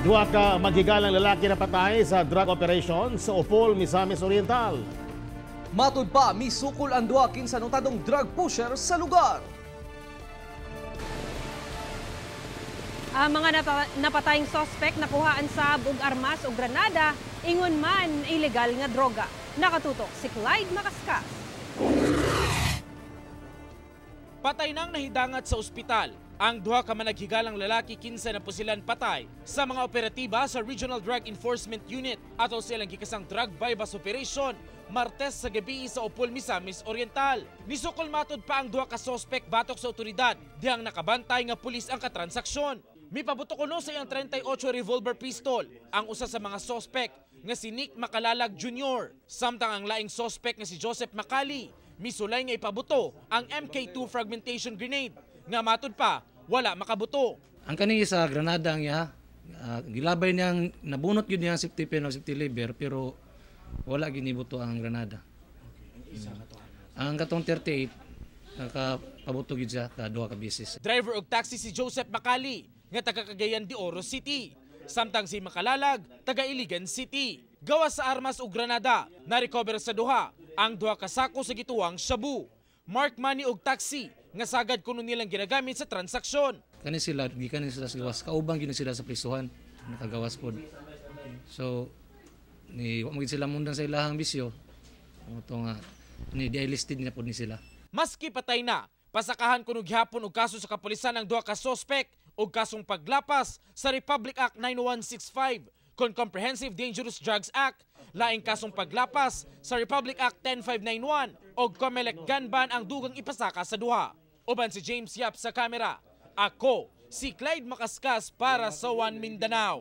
Duha ka maghigalang lalaki na patay sa drug operation sa Opol, Misamis Oriental. Matud pa, misukol ang duha kinsa notadong drug pusher sa lugar. Ang mga napatayng sospek nakuhaan sab og armas ug granada, ingon man ilegal nga droga. Nakatutok si Clyde Macascas. Patay nang nahidangat sa ospital ang duha ka managhigalang lalaki kinsa napusilan patay sa mga operatiba sa Regional Drug Enforcement Unit ato silang gikasang drug bypass operation Martes sa gabi sa Opol, Misamis Oriental. Nisukol matod pa ang duha ka sospek batok sa otoridad dihang nakabantay nga pulis ang katransaksyon. Mipabuto kuno sa iyang 38 revolver pistol ang usa sa mga sospek nga si Nick Macalalag Jr. Samtang ang laing sospek nga si Joseph Macali misulay nga ipabuto ang MK2 fragmentation grenade nga matud pa wala makabuto. Ang kani sa granada ang iya, gilabay niyang nabunot gyud niyang safety pin o safety lever pero wala gyud nibuto ang granada. Ang katong 38 nakapabuto gyud siya ka duha ka beses. Driver og taxi si Joseph Macali nga taga Cagayan de Oro City. Samtang si Macalalag taga Iligan City. Gawas sa armas ug granada, na-recover sa duha ang duha ka sako sa gituwang shabu. Mark money og taxi nga sagad kuno nilang ginagamit sa transaksyon. Kani sila gikan sila sa gawas, kaubang gyud sila sa prisuhan, nakagawas pod. So ni wa man sila mundang sa ilahang bisyo. Mao nga ni di listed na pod ni sila. Maski patay na, pasakahan kuno gihapon og kaso sa kapulisan ang duha ka sospek og kasong paglapas sa Republic Act 9165 kon Comprehensive Dangerous Drugs Act, laing kasong paglapas sa Republic Act 10591 og COMELEC gun ban ang dugang ipasaka sa duha. Uban si James Yap sa kamera. Ako, si Clyde Macascas para sa One Mindanao.